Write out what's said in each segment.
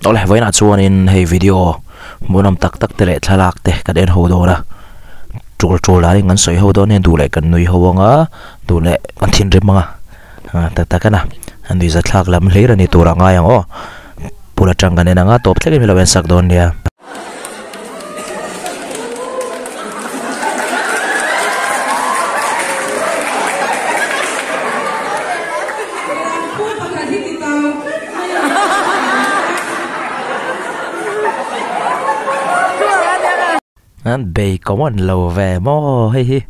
Awle vawiinah chuanin hei video hmuhnawm tak tak te leh thlalak te kan en ho dawn a tul tul danin kan sawi ho dawn hian duh leh kan nui ho ang a duh leh kan thinrim ang a ah tak tak a na a nuihza thlak lam hlir a ni tur a ngai ang aw bul atang kan en ang a tawp thlengin min lo en sak dawn nia. An bei common lo ve maw hei hi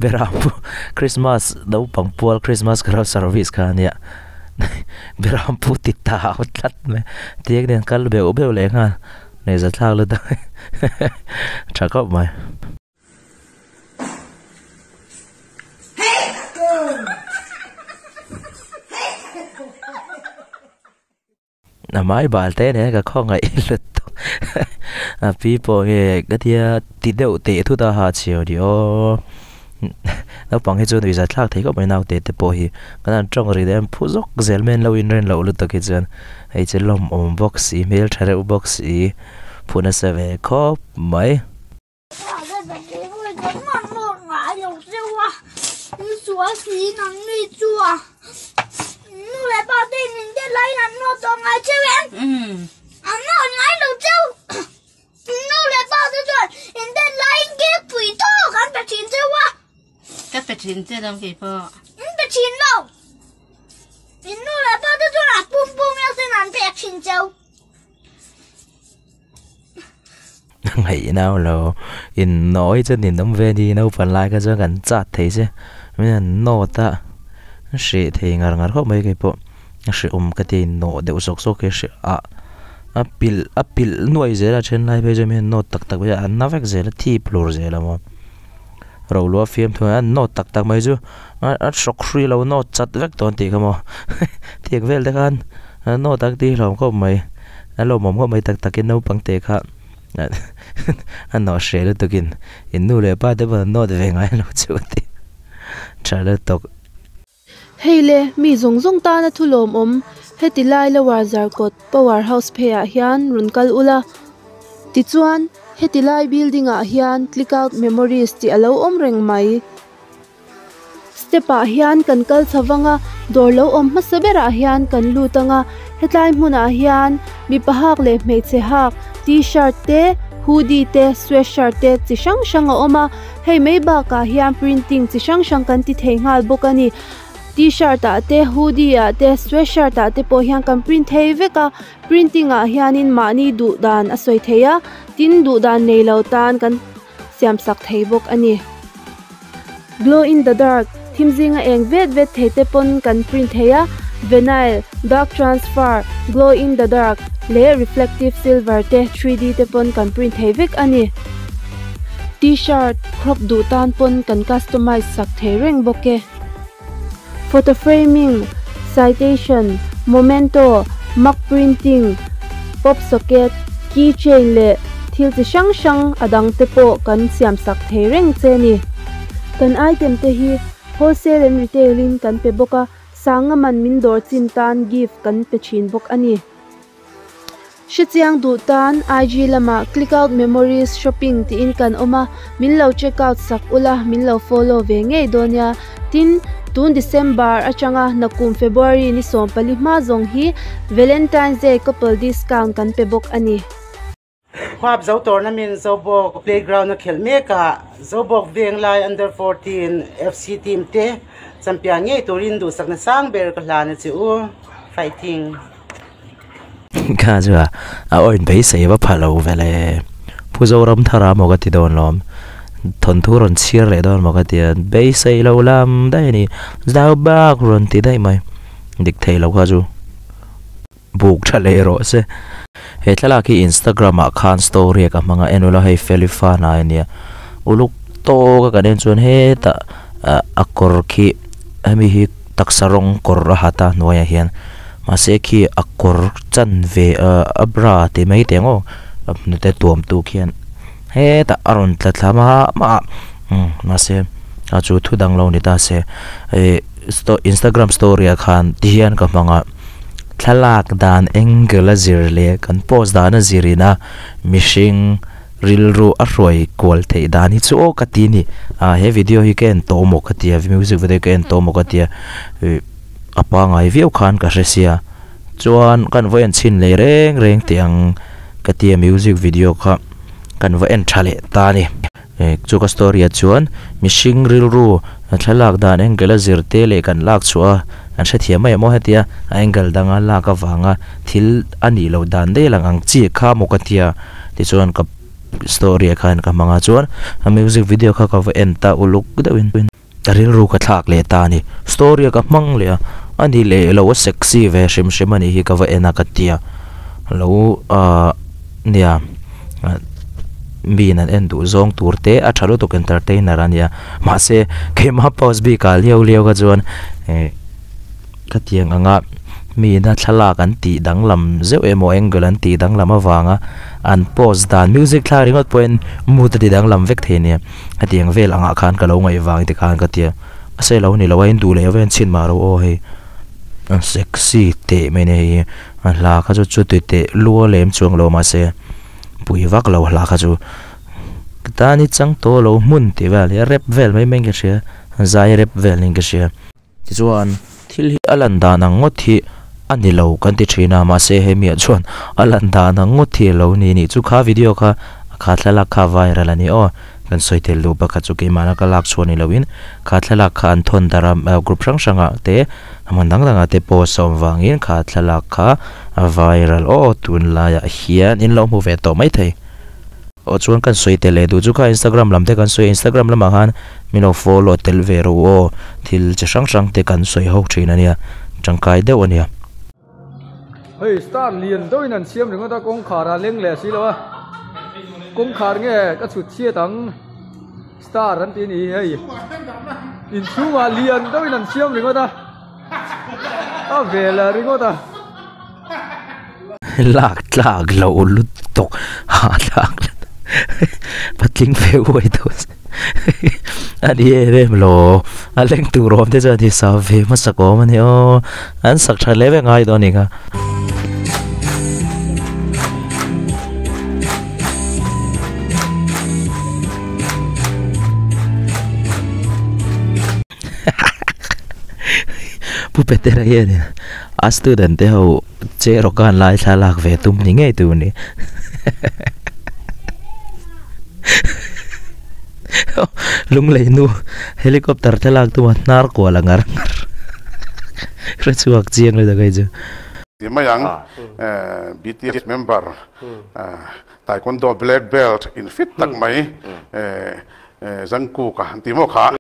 Berampu Christmas naupang pual Christmas carol service kha ania Berampu ti tau tlat mai tiang nen kal beuh beuh leh nghal ngaihza thlak lutuk tha khawp mai. A hmai bal te nen ka khawngaih lutuk a pi pawh nge ka tia ti deuh teh thut a ha chhiau ni aw naupang hi chu nuihzat thlak thei khawp mai naute te pawh hi kan han tawng ri dawn phu zawk zel mai an lo inren loh lutuk hi chuan hei chu lawmawm bawk si hmeltha reuh bawk si phu nasa ve khawp mai. Ngaih nau lo in nawi chu nin awm ve ni naupang lai kha chuan kan chat thei che min han nawt a hreh thei ngar ngar khawp mai keipawh a hrehawm ka ti a in nawh deuh zawk zawk hi a hreh ah a pilh a pilh nuai zel a then lai phei chuan min han nawt tak tak mai a na vek zel a thip hlur zel a maw roluah fiamthu a nawt tak tak mai chu a hrawk hrui lo nawt chat vek dawn tih kha maw tiang vel te khan nawt ang tih hlawm khawp mai. A lawmawm khawp mai tak takin naupang te kha a nawh hreh lutukin in nu leh pa te pawh an nawt ve ngai lo chu a ti tha lutuk. Hei le, mi zawng zawng tana thu lawmawm heti lai Lower Zarkawt Power House pheiah hian rawn kal ula. Tichuan, heti lai building ah hian Click Out Memories tih a lo awm reng mai. Step ah hian kan kal chho vang a, dawr lo awm hmasa berah hian kan lut ang a, hetlai hmunah hian mipa hak leh hmeichhe hak t-shirt te, hoodie te, sweatshirt te chi hrang hrang a awm a, hei mai bakah hian printing chi hrang hrang kan ti thei nghal bawk a ni. T-shirt ah te, hoodie ah te, sweatshirt ah te pawh hian kan print thei vek a, printing ah hianin mahni duh dan a sawi thei a, tin duh dan nei lo tan kan siam sak thei bawk a ni. Glow in the dark, thim zinga eng vet vet thei te pawn kan print thei a, vinyl, dark transfer, glow in the dark leh reflective silver te 3D te pawn kan print thei vek a ni. T-shirt crop duh tan pawn kan customize sak thei reng bawk e. Photo framing, citation, momento, mug printing, pop socket, key chain leh thil chi hrang hrang a dang te pawh kan siam sak thei reng che ni. Kan item te hi wholesale and retail in kan pe bawk a, sanga man min dawr chin tan gift kan pe thin bawk a ni. Hrechiang duh tan IG lamah Click Out Memories Shopping tiin kan awm a, min lo check out sak ula, min lo follow ve ngei dawn nia. Tin, tun December atanga nakum February ni 14 hma zawng hi Valentine's Day couple discount kan pe bawk a ni. Khuap zo tournament Zobawk playground a khelh mek a, Zobawk Venglai Under 14 FC team te champion ngei turin duhsakna sang ber ka hlan a che u. Fighting. Kha chu a a awin beisei va pha lo vele Pu Zoramthara maw ka ti dawn lawm thawnthu rawn chhiar leh dawn maw ka ti a beisei lo lam daih a ni zau bak rawn ti daih mai dik thei lo kha chu buk tha leh rawh se he thlalak hi Instagram ah khan story a ka hmang a en ula hei Felifana a nia uluk tawk a kan en chuan hetah ah a kawr khi hemi hi taksa rawng kawr a ha ta hnuaiah hian mahse khi a kawr chan ve ah a bra tih mai teh ang aw a hnute tuam tu khian hetah a rawn tla thla mah mah a umm mahse a chu thu dang lo ni ta se ih Instagram story ah khan ti hian ka hmang a. Thlalak dan angle a zir leh kan post dan a zirin a mihring rilru a hruai kual theih dan hi chu aw ka ti a ni. Ah he video hi ka en tawh maw ka ti a music video hi ka en tawh maw ka ti a ih a pangai viau khan ka hre sia chuan kan va en chhin leh reng reng teh ang ka ti a music video kha kan va en tha leh ta a ni. Chu ka story ah chuan mihring rilru thlalak dan angle a zir te leh kan lak chhuah a an hrethiam mai em aw hetia a angle danga lak avanga thil a nih loh dan daih lang ang chi kha maw ka tia tichuan ka story ah khan ka hmang a chuan a music video kha ka va en ta uluk deuhin ka rilru ka thlak leh ta a ni story ah ka hmang leh a a ni leh lo a sexy ve hrim hrim a nih hi ka va en a ka tia lo ahh nia mi in an en duh zawng tur te a tha lutuk entertainer a nia mahse keimah post bik ah liau liau kha chuan eh khatiang anga mi ina thlalak an tih danglam zeuh emaw angle an tih danglam avanga an post dan music thla ringawt pawhin mood a ti danglam vek thei ania hetiang vel angah khan ka lo ngaih vang te khan ka tia a se lo ni lo a in duh leh vel chhin mah ro aw hei a sexy teh mai ania hei a hla kha chu chuti teh lua lem chuang lo mahse pui vak lo hla kha chu tan i chang tawh lo hmun tih vel hi a rep vel mai mai in ka hria zai rep vel niin ka hria. Tichuan thil hi a lan dan ang ngawt hi a ni lo kan ti thin a mahse hemi ah chuan a lan dan ang ngawt hi a lo ni nih chu kha video kha kha thlalak kha viral a ni aw kan sawi tel duh pakhat chu keimahna ka lak chhuah ni loin kha thlalak kha an thawn darh a group hrang hrang ah te hmun dang dang ah te post a awm vangin kha thlalak kha a viral aw tunlaiah hian in lo hmu ve tawh maithei. Aw chuan kan sawi tel leh duh chu kha Instagram lam te kan sawi a Instagram lamah khan min lo follow tel ve rawh u aw thil chi hrang hrang te kan sawi ho thin a nia tangkai deuh a nia. Hei star lian deuhin an siam ringawt a kawngkhar a leng leh si lo a kawngkhar nge ka chhut chhiat ang star an ti a ni hi hei inchhungah lian deuhin an siam ringawt a a vel a ringawt a. Lak tlak loh lutuk hahthlak patling ve uai deuh a ni em em lo a leng tur awm te chuan hi sa ve hmasak awm a ni aw an sak tha hle vek ngai dawn a ni kha. Pu Petera hianin a student te ho che rawk a han lai thlalak ve tum ni ngei tur ni Lunglei nu helicopter thlalak tuma hnar kual a ngar ngar hre chhuak chiang le ta kei chu. Ti mai ang BTS member Taekwondo black belt in fit tak mai Jungkook a an ti maw kha.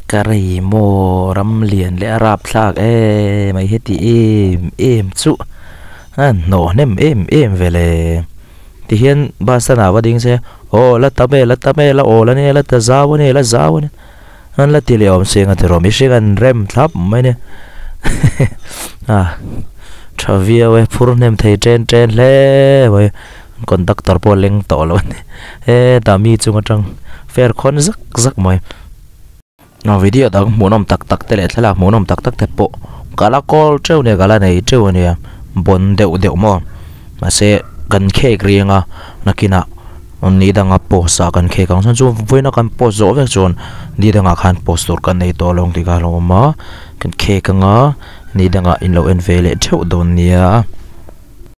Ka rei maw ram lian leh a rap thlak em mai heti em em chu a hnawh hnem em em ve le tihian bus a va ding se aw la tam e la tam e la awl a nia la ta zau a nia la zau a nia an la ti leh awm seng a ti rawh mihring an rem thlap mai a nia a tha viau e phur hnem thei chen chen hle mai conductor pawh a leng tawh lo a ni hetah mi chung atang fair khawn zak zak mai video dang hmuhnawm tak tak te leh thlalak hmuhnawm tak tak te pawh ka la kawl teuh nia ka la nei teuh a nia bawn deuh deuh maw mahse kan khek riang a nakinah ni danga post ah kan khek ang chuan chu vawiina kan post zawh vek chuan ni dangah khan post tur kan nei tawh lo ang tih kha a lo awm a kan khek anga ni dangah in lo en ve leh theuh dawn nia.